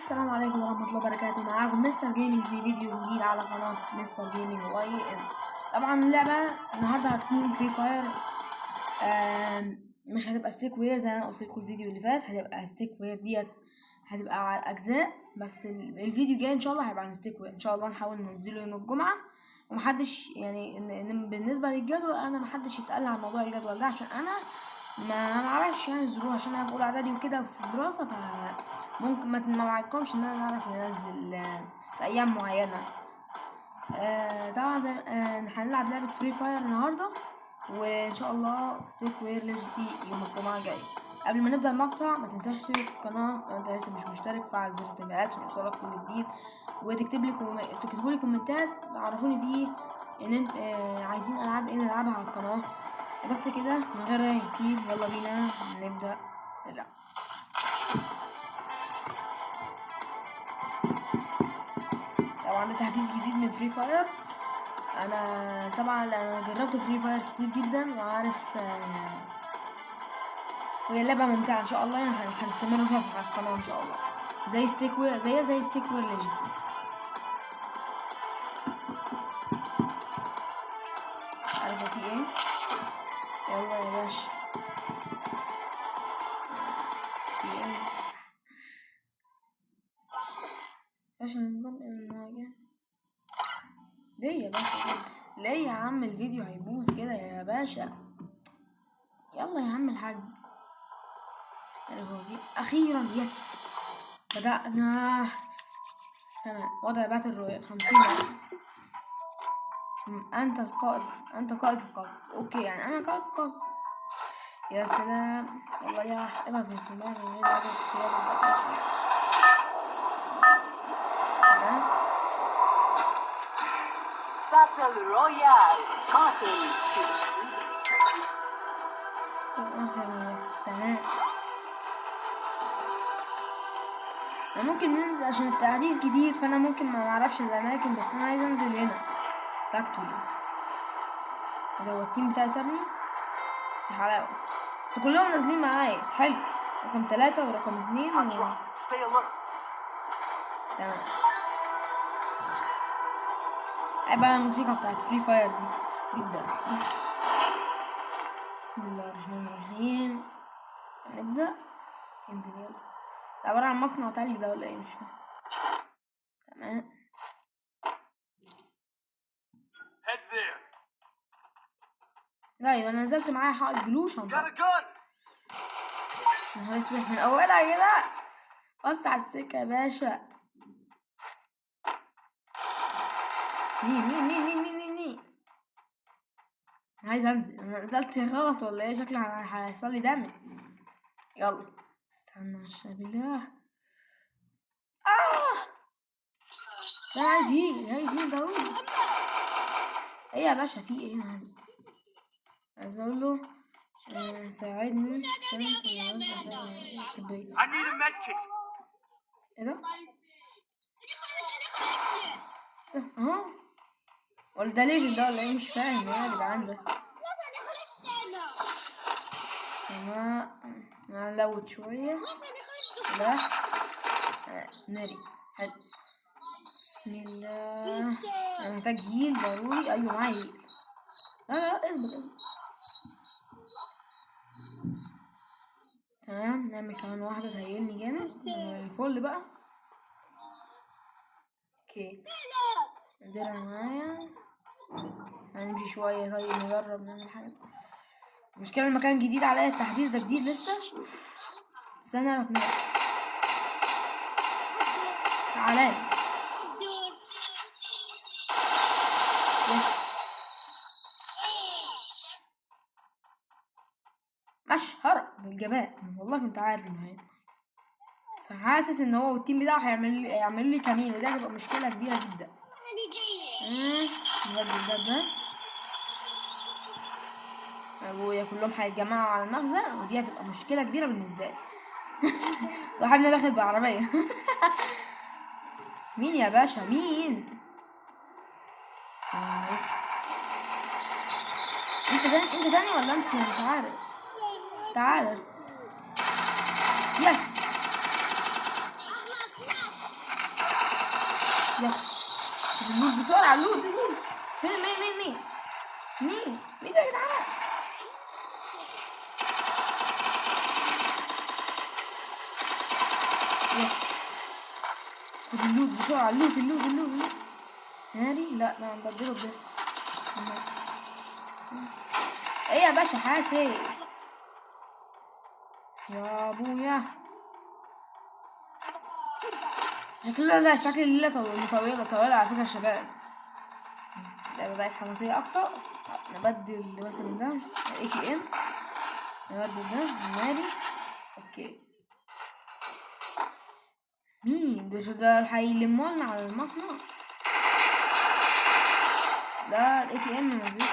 السلام عليكم ورحمة الله وبركاته. معاكم مستر جيمنج في فيديو جديد على قناة مستر جيمنج واي ان. طبعا اللعبة النهاردة هتكون Free Fire، مش هتبقى Stake War زي ما انا قلت لكم الفيديو اللي فات. هتبقى Stake War ديت هتبقى على اجزاء، بس الفيديو الجاي ان شاء الله هيبقى عن Stake War. ان شاء الله نحاول ننزله يوم الجمعة، ومحدش يعني إن بالنسبة للجدول انا محدش يسألني عن موضوع الجدول ده عشان انا ما اعرفش يعني الظروف، عشان انا في اولى اعدادي وكده في الدراسة، فممكن ما اوعدكمش ان انا اعرف انزل في ايام معينة. طبعا زي هنلعب لعبة Free Fire النهاردة، وان شاء الله Stake War Legacy يوم الجمعة الجاي. قبل ما نبدأ المقطع ما تنساش تشترك في القناة لو انت لسه مش مشترك، فعل زر التنبيهات عشان يوصلك كل جديد، وتكتبوا لي كومنتات تعرفوني فيه ان انت عايزين العاب ايه نلعبها على القناة. وبس كده من غير رغي كتير، يلا بينا نبدأ نلعب. طبعا ده تحديث جديد من Free Fire. انا طبعا انا جربت Free Fire كتير جدا وعارف، وهي لعبة ممتعة ان شاء الله، يعني هنستمر فيها على القناة ان شاء الله، زي Stake War، زي Stake War Legacy. عارفة في ايه؟ يلا يا باشا، في ايه؟ باشا نظام المواجهة ليه يا باشا كده؟ ليه يا عم الفيديو هيبوظ كده يا باشا؟ يلا يا عم الحاج. يعني هو في اخيرا yes بدأنا. تمام، وضع battle royale 50 دقيقة. انت القائد، انت قائد القائد. okay يعني انا قائد القائد. يا سلام والله يا اضغط باستمرار من غير عدد اختيار. تمام. battle royale، قاتل بأسلوبك. آخر تمام، أنا ممكن ننزل عشان التحديث جديد، فأنا ممكن ما أعرفش الأماكن، بس أنا عايز أنزل هنا factory. ده هو ال team بتاعي سابني حلاوة، بس كلهم نازلين معايا. حلو، رقم 3 ورقم 2 Hot drop. Stay alert. تمام. عيب بقى الموسيقى بتاعت Free Fire دي جدا. بسم الله الرحمن الرحيم، نبدأ. انزل يلا. ده عبارة عن مصنع تلج ده ولا ايه؟ مش فاهم. تمام. Head there. لا يبقى انا نزلت معايا حائط جلو شنطة. Got a gun. يا نهار اسود من اولها كده. بص على السكة يا باشا. مين مين مين مين مين مين مين؟ انا عايز انزل. انا نزلت غلط ولا ايه؟ شكلي هيحصل لي دمج. يلا استنى عشان بالله. ده انا عايز heal، عايز heal ضروري. ايه يا باشا في ايه معانا؟ عايز اقول له، ساعدني عشان توزع طبية. I need a med kit. ايه ده؟ إيه ده؟ اهو ولا ده level ده ولا ايه؟ مش فاهم ايه يا جدعان ده. تمام، نلوت شوية. ده ناري. حلو، بسم الله. انا محتاج heal ضروري. ايوه معايا heal. لا لا لا اثبت اثبت. تمام، نعمل كمان واحدة تهيلني جامد الفل بقى. okay درع معايا. هنمشي شوية. طيب نجرب نعمل حاجة. المشكلة المكان جديد عليا، التحديث ده جديد لسه. استنى اعرف نعمل. تعالى yes، مش هرب بالجباء. والله كنت عارف انه هيطلع، بس حاسس ان هو وال team بتاعه هيعملوا لي كمين، وده هتبقى مشكلة كبيرة جدا. نبدل ده ده. ابويا كلهم هيتجمعوا على المخزن، ودي هتبقى مشكلة كبيرة بالنسبة لي. صاحبنا داخل بعربية. مين يا باشا؟ مين؟ انت تاني؟ انت تاني ولا انت مش عارف؟ تعالى. yes. yes، ال loot بسرعة، ال loot ال loot. فين؟ مين مين مين مين مين ده يا جدعان؟ yes، خد ال loot بسرعة، ال loot ال loot ال loot ال loot. ناري، لا لا، نبدله بده. ايه يا باشا؟ حاسب يا ابويا. شكلنا، لا، شكل الليلة طويلة طويلة على فكرة يا شباب. اللعبة بقت حماسية أكتر. نبدل مثلا ده AKM، نبدل ده ناري. okay، مين ده؟ شو ده؟ هيلمولنا على المصنع ده. ال AKM مفيش.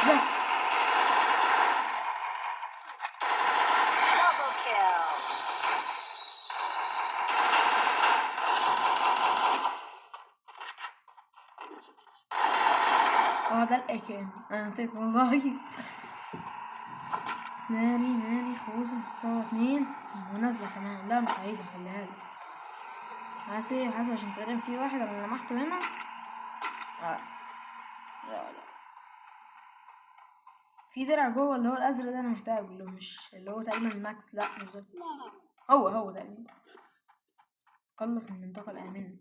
بس. Double kill. اه، ده ال AKM، انا نسيت والله. ناري ناري، خوذة مستوى 2 ونازلة كمان. لا، مش عايزة، اخليها لك. حاسب حاسب، عشان تقريبا في واحد انا لمحته هنا. لا لا، في درع جوه اللي هو الازرق ده، انا محتاجه، اللي هو مش اللي هو تقريبا ال max. لا، مش ده، هو هو تقريبا. خلص المنطقة الآمنة.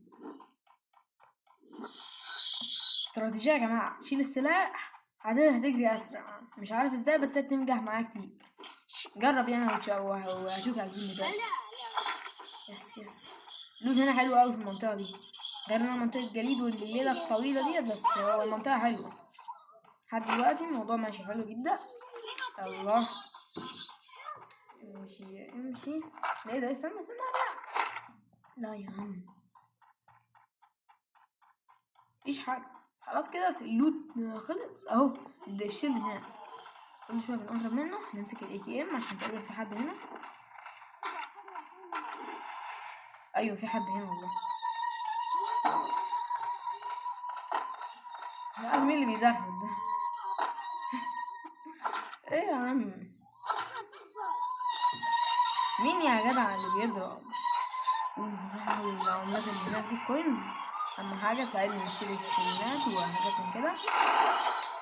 استراتيجية يا جماعة، شيل السلاح عادة هتجري أسرع. مش عارف ازاي، بس هتنجح معايا كتير. جرب يعني وهشوف العزيم بتاعي. yes yes، loot هنا حلو قوي في المنطقة دي، غير انها منطقة جليد والليلة الطويلة دي، بس هو المنطقة حلوة لحد دلوقتي. الموضوع ماشي حلو جدا. الله، امشي امشي. ايه ده؟ استنى استنى، لا لا يا عم، مفيش حاجة. خلاص كده ال loot خلص اهو. ده ال shield هنا، كل شوية بنقرب منه. نمسك ال AKM عشان تقريبا في حد هنا. ايوه، في حد هنا والله. مش عارف مين اللي بيزغرد ده. ايه يا عم؟ مين يا جدع اللي بيضرب؟ نروح العملات اللي هناك دي، coins، اهم حاجة تساعدني نشتري سكنات وحاجات من كده.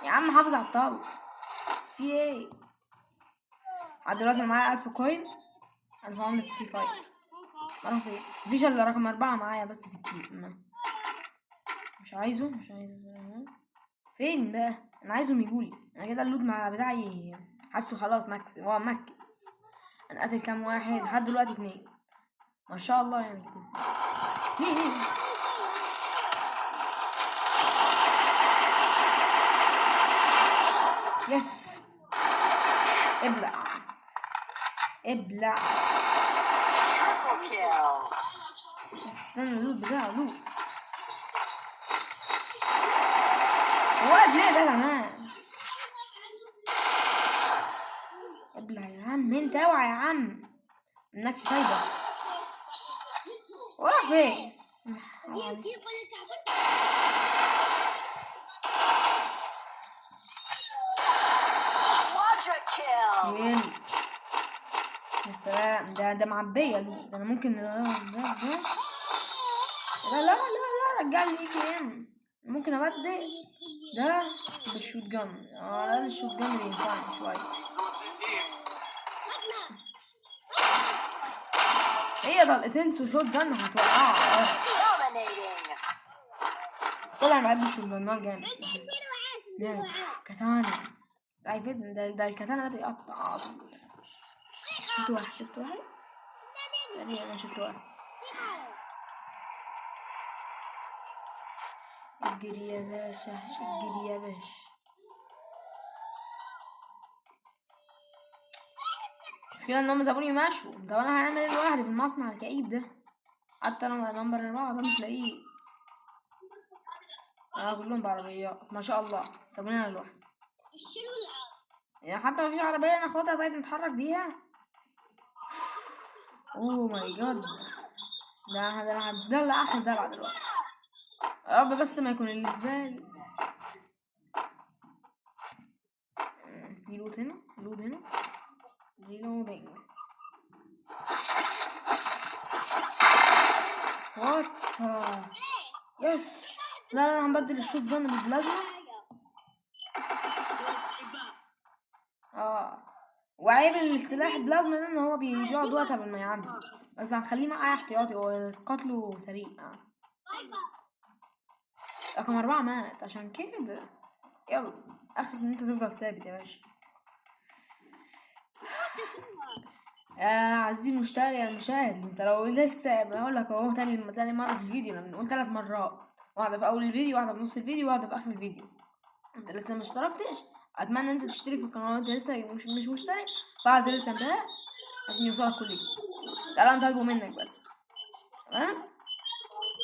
يا عم حافظ على الطاولة، في ايه؟ لحد دلوقتي معايا 1000 coin، 1000 عملة Free Fire. اروح فين؟ مفيش الا رقم 4 معايا بس في ال team. مش عايزه، مش عايز. فين بقى؟ انا عايزهم يجولي. انا كده ال loot مع بتاعي حاسه خلاص max، هو max. انا قاتل كام واحد لحد دلوقتي؟ 2، ما شاء الله. يعني 2. yes، ابلع ابلع. Triple kill. استنى، ال loot بتاعه، loot. هو واقف ليه ده كمان؟ ابلع يا عم انت، اوعى يا عم، منكش فايدة. هو راح فين؟ Quadra kill. حلو، يا سلام، ده معبية loot ده. انا ممكن ده ده ده. لا لا لا لا، رجع لي AKM. ممكن ابدل ده بال shotgun. على الاقل ال shotgun بينفعني شوية. Resources here. هي طلقتين shotgun هتوقعها. Dominating. طبعا بحب ال shotgun ات جامد. ده katana ده هيفيدني. ده ال katana ده بيقطع عظم. شفت واحد، شفت واحد تقريبا، انا شفت واحد. اجري يا باشا، اجري يا باشا. المشكلة ان هم سابوني ومشوا. طب انا هعمل ايه لوحدي في المصنع الكئيب ده؟ حتى انا number 4 ده مش لاقيه. كلهم بعربيات ما شاء الله، سابوني انا لوحدي. يعني حتى مفيش عربية ناخدها طيب نتحرك بيها. oh my God، ده انا هتدلع اخر دلع دلوقتي. يا رب بس ما يكون اللي في بالي. في loot هنا، loot هنا، reloading. نبدل ال shotgun بالبلازما. وعيب السلاح البلازما ده ان هو بيقعد وقت قبل ما يعبي، بس هنخليه معايا احتياطي، هو قتله سريع. رقم 4 مات عشان كده. يلا اخر ان انت تفضل ثابت يا باشا. يا عزيزي المشتري يا المشاهد، انت لو لسه بقول لك اهو تاني مرة في الفيديو، لما بنقول 3 مرات، واحدة في اول الفيديو، واحدة في نص الفيديو، واحدة في اخر الفيديو. انت لسه ما اشتركتش، اتمنى انت تشترك في القناة. انت لسه مش مشترك، فعل زر التنبيهات عشان يوصلك كل جديد. ده اللي انا طالبه منك بس، تمام؟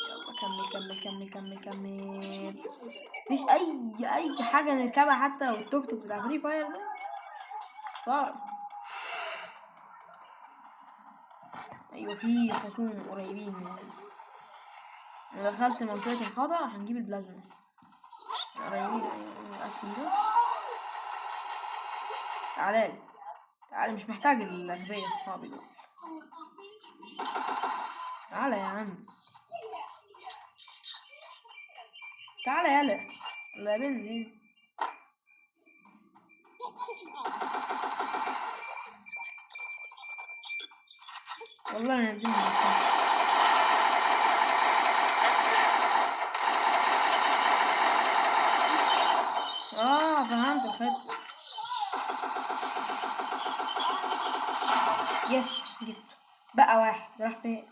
يلا كمل كمل كمل كمل كمل. مفيش اي حاجة نركبها، حتى لو التوك توك بتاع Free Fire ده خسارة. ايوه في خصوم قريبين يعني. انا دخلت منطقة الخطأ، هنجيب البلازما قريبين. ايوه الاسهم ده، تعالى لي تعالى، مش محتاج الاغبياء اصحابي دول. تعالى يا عم، تعالى يلا يلا يا بنت. والله انا ندمان. فهمت الخط. يس جبته. بقى واحد راح فين؟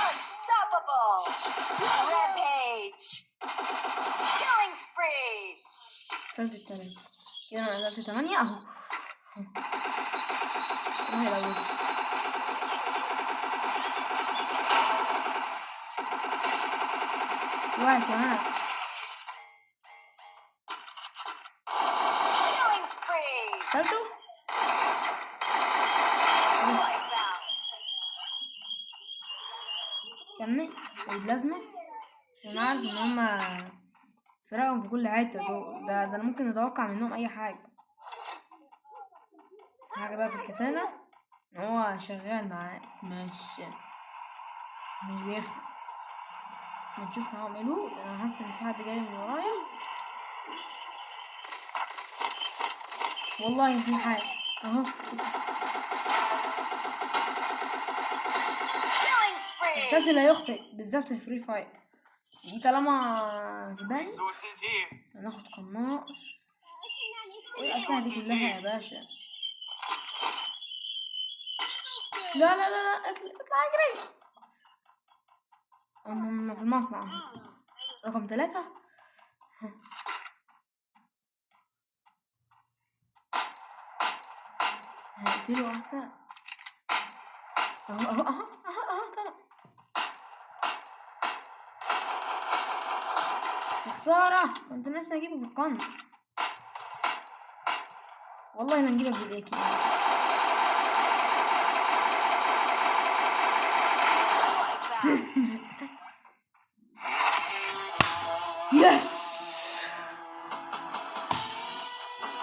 Unstoppable. Rampage. Killing spree. قتلت التلاتة كده، انا قتلت 8 اهو. روح يا لوز. واحد كمان. Killing spree. قتلته؟ بس. كمل البلازما عشان اعرف ان هما فرقهم في كل حتة دول. ده انا ممكن اتوقع منهم اي حاجة. حاجة بقى في الكتانة ان هو شغال معاه، مش بيخلص. بنشوف معاهم ايه. ده انا حاسة ان في حد جاي من ورايا. والله في حاجة اهو. احساسي لا يخطئ بالذات في Free Fire دي، طالما في بالي هناخد قناص. ايه الاسلحة دي كلها يا باشا؟ لا لا لا لا، اطلع اجري. هم في المصنع رقم 3. هقتله احسن. اهو اهو اهو اهو اهو طلع. يا خسارة، كنت نفسي اجيبه بالقنص. والله لا نجيبك بالايكي. يس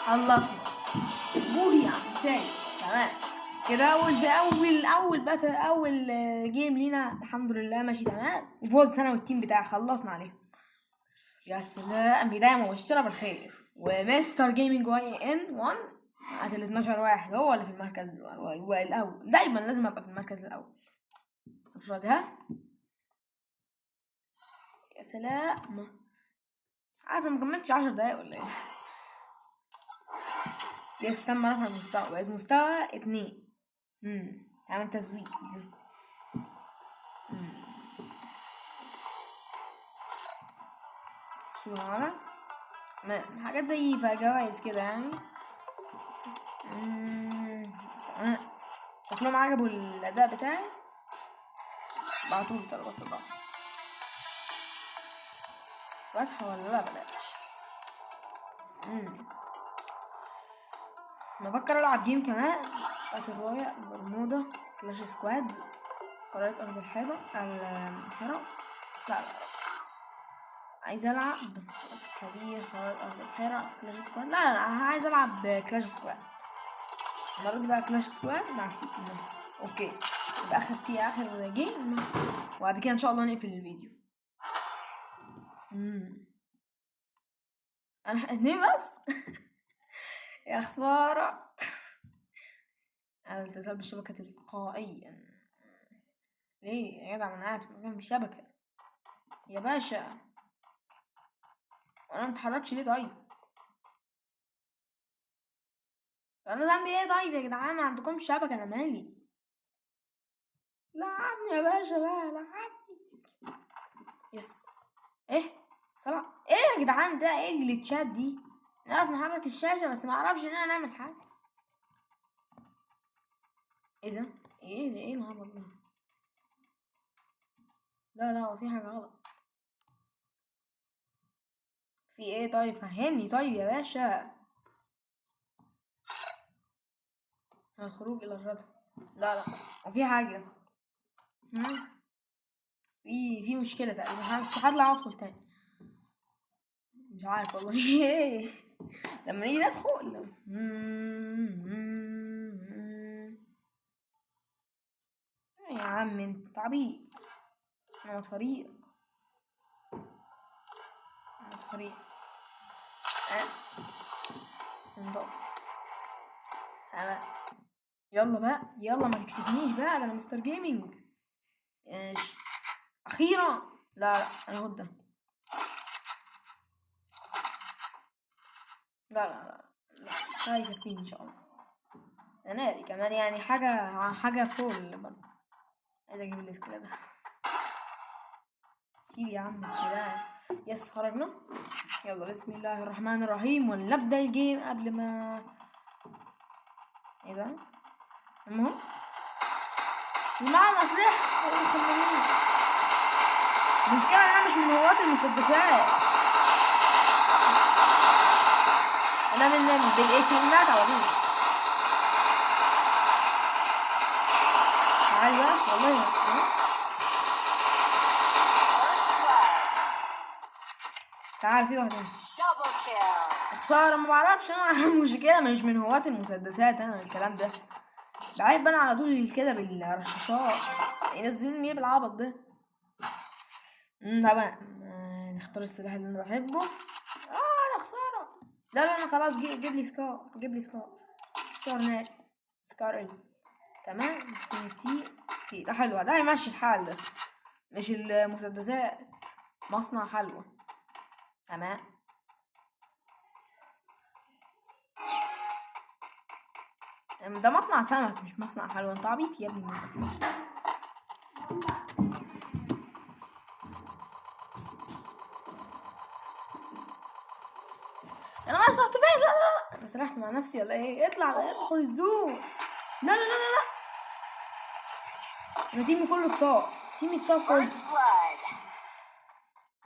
خلصنا. بوهيا كفاية. تمام كده، اول في اول اول battle، اول game لينا الحمد لله ماشي تمام، وفوزت انا وال team بتاعي، خلصنا عليه. يا سلام، بداية مبشرة بالخير. و Mister Gaming YN 1 قتل 12 واحد، هو اللي في المركز الاول. دايما لازم ابقى في المركز الاول. افرضها. يا سلام، عارفه ما كملتش 10 دقايق ولا ايه؟ yes تم رفع المستوى، بقيت مستوى 2. عمل تزويد. صورة على حاجات زي جوائز كده يعني. تمام، شكلهم عجبوا الأداء بتاعي، بعتولي طلبات صداقة. واضحة ولا لا؟ بلاش. بفكر ألعب game كمان. Battle Royale، برمودا، Clash Squad، خرائط أرض الحيطة، الحرف. لا لا عايز ألعب بس كبير، خرائط أرض الحيرة في Clash Squad. لا لا لا، عايز ألعب Clash Squad المرة دي بقى. Clash Squad مع team. okay، يبقى آخر game، وبعد كده إن شاء الله نقفل الفيديو. مم. انا اتنين بس. يا خسارة. على الاتصال بالشبكة تلقائيا. ليه يا جدع؟ ما انا قاعد في مكان في شبكة يا باشا، وانا متحركش ليه؟ طيب انا ذنبي ايه طيب يا جدعان؟ ما عندكمش شبكة، انا مالي؟ لعبني يا باشا بقى، لعبني. yes. ايه طلع ايه يا جدعان؟ ده ايه ال glitchات دي؟ نعرف نحرك الشاشة بس ما اعرفش ان انا نعمل حاجة. ايه ده؟ ايه ده؟ ايه الهبل ده؟ لا لا، هو في حاجة غلط. في ايه؟ طيب فهمني طيب يا باشا. الخروج الى الردى. لا لا، هو في حاجة. ها؟ في مشكلة تقريبا. هطلع ادخل تاني، مش عارف والله. ايه لما نيجي ندخل. يا عم انت عبيط. انا فريق، انا فريق. انضم. يلا بقى، يلا ما تكسفنيش بقى، ده انا مستر جيمنج. ماشي اخيرا. لا لا، انا هاخد ده. لا لا لا لا، ده هيكفيني ان شاء الله. انا كمان يعني حاجه فول برضه. عايز اجيب الاسكلا ده. شيل يا عم السلاح. yes، خرجنا. يلا بسم الله الرحمن الرحيم، ونبدا ال game قبل ما ايه ده. المهم معانا اسلحه. المشكله انا مش من هواة المسدسات، انا من بالايتيمات على طول. تعالي بقى والله. تعال في واحدة. خسارة ما بعرفش انا. مشكلة مش من هواة المسدسات انا، الكلام ده بعيب انا على طول كده بالرشاشات. ينزلوني ايه بالعبط ده؟ طبعا نختار السلاح اللي انا بحبه. لا خسارة. لا لا، انا خلاص. جيب لي SCAR، جيب لي SCAR، SCAR ناري، SCAR ال تمام. تي تي ده حلو، ده يمشي الحال ده، مش المسدسات. مصنع حلوى. تمام. ده مصنع سمك مش مصنع حلوى. انت عبيط يا ابني. انا ما رحت فين؟ لا لا لا، انا سرحت مع نفسي ولا ايه؟ اطلع ادخل ال zone. لا لا لا لا لا، انا team ي كله اتصاب، team ي اتصاب كله.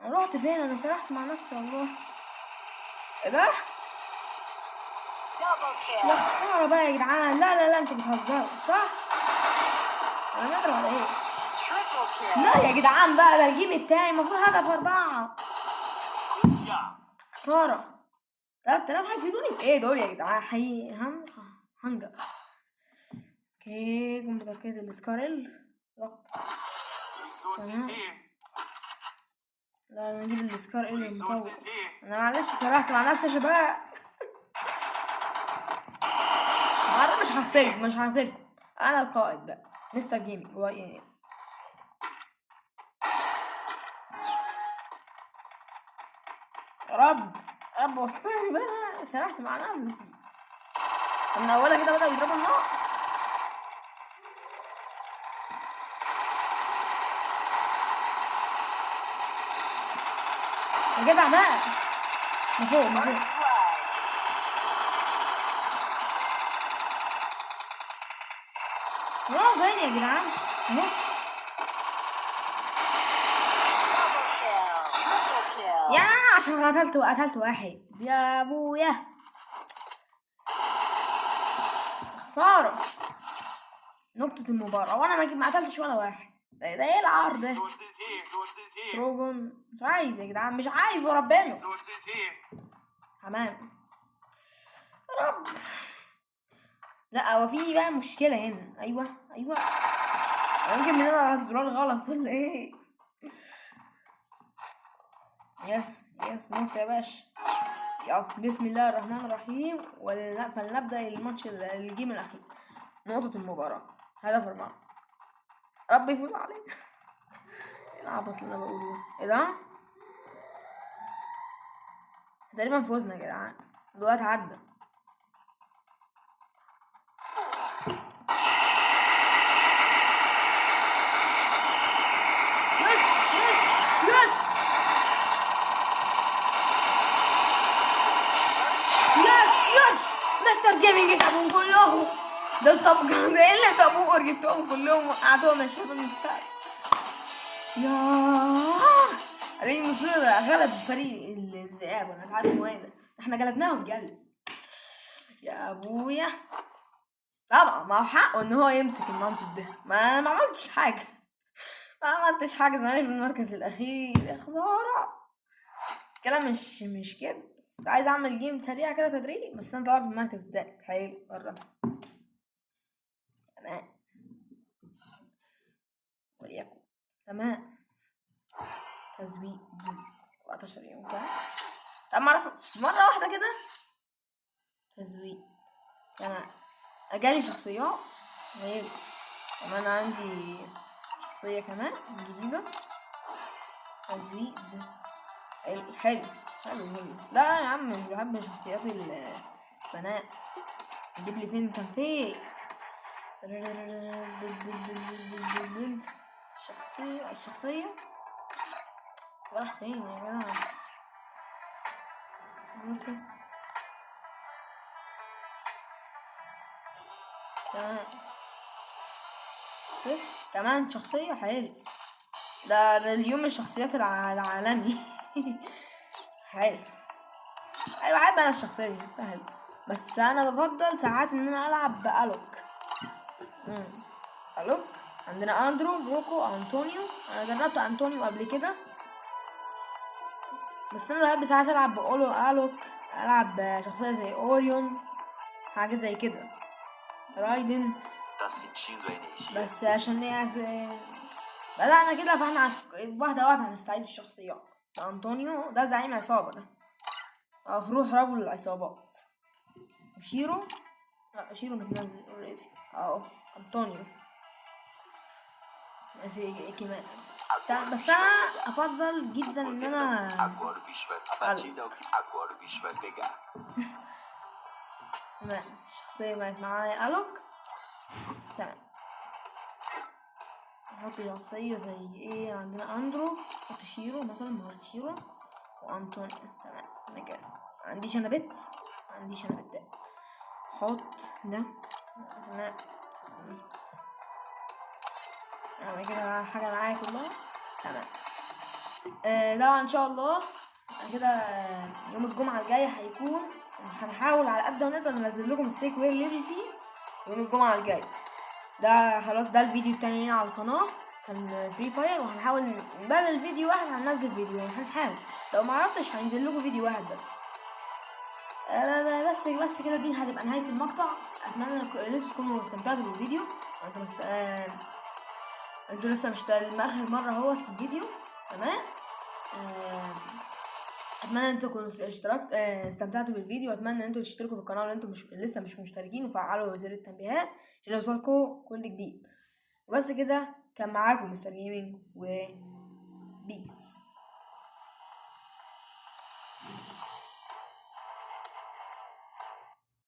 انا رحت فين؟ انا سرحت مع نفسي والله. ايه ده؟ يا خسارة بقى يا جدعان. لا لا لا، انتوا بتهزروا صح؟ انا نضرب على ايه؟ لا يا جدعان بقى، ده ال game التاني المفروض هدف 4. خسارة. 3000 هيفيدوني في ايه دول يا جدعان؟ حي هنجر. okay، قوم بتركيز ال SCAR-L. تمام. لا انا اجيب ال SCAR-L المطور. انا معلش سرحت مع نفسي يا شباب. انا مش هخسركم، مش هخسركم. انا القائد بقى، مستر جيمنج. هو يعني يا رب يا رب وفقني بقى. سرحت مع نفسي من اولها كده، بدأوا يضربوا النار. يا جدع بقى، ما فوق ما فوق. راح فين يا جدعان؟ اهو. يعني انا عشان قتلت واحد يا ابويا. خسارة نقطة المباراة وانا ما قتلتش ولا واحد. ده ايه العار ده؟ تروجون مش عايز يا جدعان، مش عايز وربنا. تمام رب. لا هو في بقى مشكلة هنا. ايوه ايوه، يمكن من هنا على الزرار غلط ولا ايه؟ yes yes، نط يا باشا. يلا بسم الله الرحمن الرحيم. فلنبدأ الماتش ال game الأخير. نقطة المباراة هدف 4. رب يفوز علينا. ايه العبط اللي انا بقوله ده؟ ايه ده؟ تقريبا فوزنا يا جدعان، الوقت عدى. yes yes yes yes yes، مستر جيمنج جابهم كلهم. ده طب ده ايه اللي طابور جبتهم كلهم وقعتهم يا شباب المستقبل. يا ادي مصيبة، غلب فريق الذئاب ولا مش عارف اسمه ايه ده، احنا جلدناهم جلد يا ابويا. طبعا ما هو حقه ان هو يمسك المنصب ده، ما انا ما عملتش حاجة، ما عملتش حاجة زمان في المركز الاخير يا خسارة. الكلام مش كده، كنت عايز اعمل game سريع كده تدريب، بس انا طلعت في المركز ده. حلو قربت تمام، وليكن تمام. تزويد 14 يوم كده. طب ما اعرف مرة واحدة كده تزويد. تمام، اجالي شخصيات غير كمان، عندي شخصية كمان جديدة. تزويد حلو حلو حلو حلو. لا يا عم مش بحب شخصيات البنات. جيب لي فين كان فين الشخصية راح فين يا جماعة؟ ممكن تمام صفر كمان شخصية. حلو ده اليوم الشخصيات العالمي. حلو. ايوه عيب، انا الشخصية دي شخصية حلوة، بس انا بفضل ساعات ان انا العب بألوك. ألوك. عندنا اندرو، بروكو، انطونيو. انا جربت انطونيو قبل كده، بس انا بحب ساعات العب بأولو ألوك، العب شخصية زي اوريون، حاجة زي كده، رايدن. Tá sentindo a energia? بس عشان هي بدأنا كده، فاحنا واحدة واحدة هنستعيد الشخصيات. ده أنطونيو ده زعيم عصابة ده، روح رجل العصابات. وشيرو، لا شيرو متنزل already. اهو أنطونيو بس كمان. بس انا افضل جدا ان انا Agora o bicho vai. A batida é o que. Agora o bicho vai pegar. تمام. الشخصية بقت معايا ألوك. تمام، نحط شخصية زي ايه؟ عندنا اندرو، نحط شيرو مثلا، نحط شيرو وانطونيو. تمام، انا كده ما عنديش انا بيت، ما عنديش انا بيت. حط ده. تمام، اعمل كده حاجة معايا كلها. تمام. طبعا ان شاء الله كده يوم الجمعة الجاية هيكون، هنحاول على قد ما نقدر ننزل لكم Stake War Legacy يوم الجمعة الجاية. ده خلاص، ده الفيديو التاني على القناة كان Free Fire، وهنحاول بدل فيديو واحد هننزل فيديوهين، هنحاول لو ما عرفتش هينزل لكم فيديو واحد بس. بس كده دي هتبقى نهاية المقطع. اتمنى ان انتوا تكونوا استمتعتوا بالفيديو. انتوا لسه مش اخر مرة اهوت في الفيديو. تمام. اتمنى ان انتوا تكونوا استمتعتوا بالفيديو، واتمنى ان انتوا تشتركوا في القناة لو انتوا لسه مش مشتركين، وفعلوا زر التنبيهات عشان يوصلكوا كل جديد. وبس كده، كان معاكم مستر جيمنج و peace.